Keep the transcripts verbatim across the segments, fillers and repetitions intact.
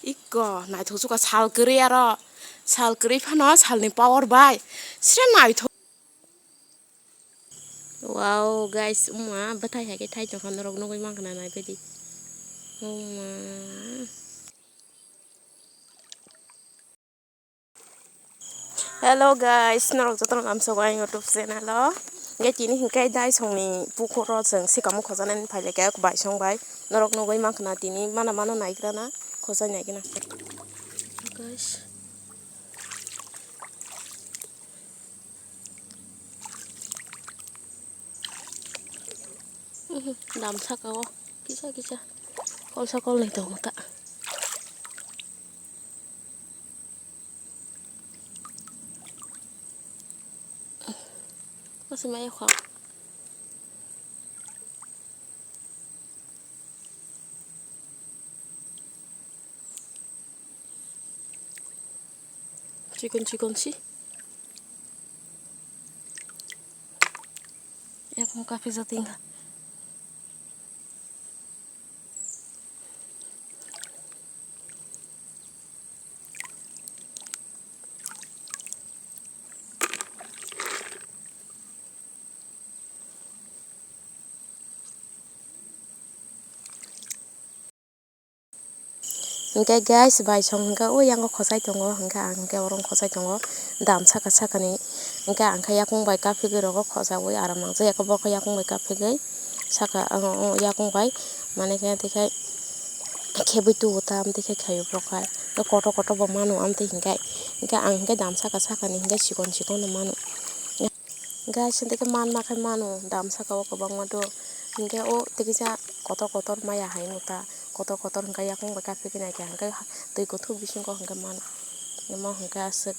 Ikko naithok suka sal kwrwi aro. Sal kwrwi phano salni power bai. Sre naithok. Wow, guys, wngma bwthai hai khe thai tongkha norok nugwi mankha na naibaidi. Wngma. Hello guys, norok jotono lamsogo ang YouTube channel o. Hingke tini hingke dai songni pukhoro chwng sikamo khojanani phaileke baisong bai. Norok nugwi mankha na tini mana mana naigrana khojai naigina. Guys. Dam saka o kisa kisa kolsa kolnwi tongo ta. Kasi maya kha. Chikon chikon si. Yakung kafe jating. Hingke guys, bai song hingke o yango khosai tongo, hingke ang hingke oro khosai tongo, dam saka sakani, hingke ang khe yakung bai kaphigwi rogo khosaui aram nang jak, yakung bo khe yakung bai kaphigwi saka, o, o, yakung bai, mane khe tei khe khebwi tubu ta, amtwi khe khaio borok hai, kotor kotor bo mano amtwi hingke, hingke ang hingke dam saka sakani hingke chikon chikon no mano. Guys, hingke khe manma khe mano, dam saka o kwbangma do. Hingke o tei kisa kotor kotor maya hai no ta, kotor kotor hingke yakung bai kaphigwi naikha, hingke twi kuthuk bisingo hingke mano. Emo hingke aswk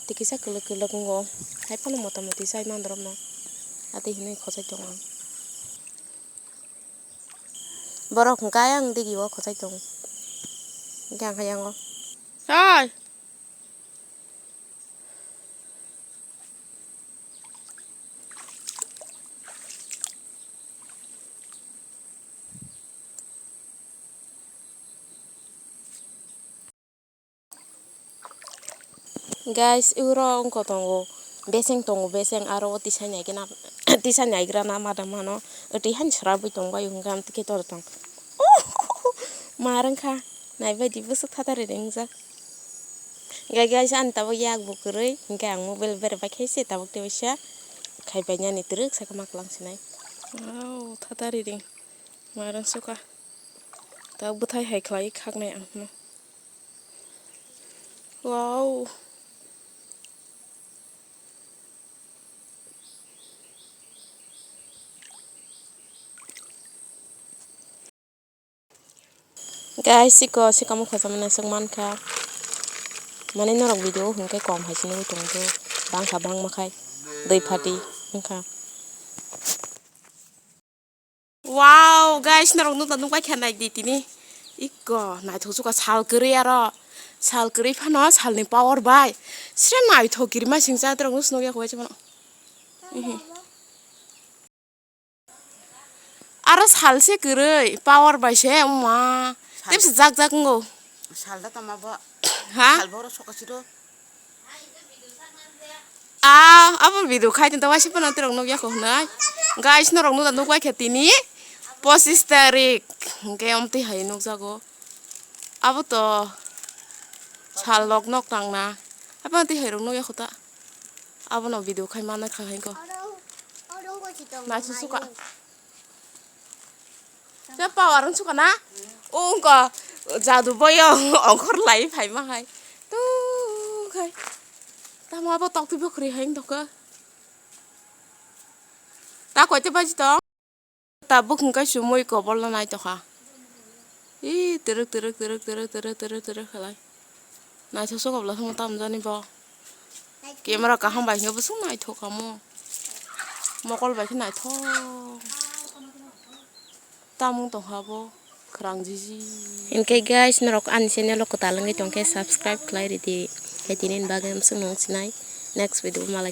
tei kisa kwlwk kwlwk wngo, hai phano mota moti chai man rok no, atwi hinui khosai tongo. Borok hingke ayang digi o khosai tongo, hingke ang khe yango. Hai! Guys, uro wngkha tongo, beseng tongo, beseng aro o tisa naigrana, tisa naigrana mada mano, twi han srabwi tongbai hwnkhe amtwi khe tor tong. Ma rwngkha, naibaidi bwswk thatari ringjak. Hingke guys, ani tabuk yak bo kwrwi, hingke ang mobile berbai khe se tabuk tei waisa khaipai nani twrwk sakhe ma kwlang sinai. Wow, thatari ring, ma rwng sukha. Tabuk bwthai hai khlai khaknai ang phano. Wow. Guys, siko, sikamo khojama naisik mankha. Mane norok video hwnkhe kom hai se nugwi tongo. Bangkha bangma khai. Dui phati wngkha. Wow, guys, norok nukla nukbai kha naidi tini. Ikko, naithok sukha sal kwrwi aro. Sal kwrwi phano salni power bai. Sre naithok kirima singcha, norok nus nukya kho se phano. Ihi. Aro salse kwrwi, power bai se, wngma. Sal- Tepse jak jak wngo. Salda tama bo. Ha? Sal boro soka siro. Ah, abo video khai tong waisa phano norok nukya kho hwnwi. Guys, norok nukla nukbai kha tini pochis tarik. Hwnkhe amtwi hai nukjago. Abo to sal lok nok tangna. Abo amtwi hai rok nukya kho ta. Abono video khai manai kha hai ko. Naisusuka. Je power wng suka na? O wngkha jadu boyo ongkhor lai phaima hai. Tu khai. Tamo abo tokti bwkhri hai wng tokha. Ta koite baji tong? Tabuk hwnkhe chumui kobolno naitokha. Ih, twrwk, twrwk, twrwk khlai. Naithok sokobla thangma tamjani bo. Camera kaham bai hwnkhe bwswk naithok kamo. Mokol bai khe naithok. Tamung tongkha bo khwrang jiji. Hinkhe guys, norok ani channel o kwtal wngwi tongkhe subscribe khlai ridi. Khe tini bagwi amswk nung sinai. Next video malai.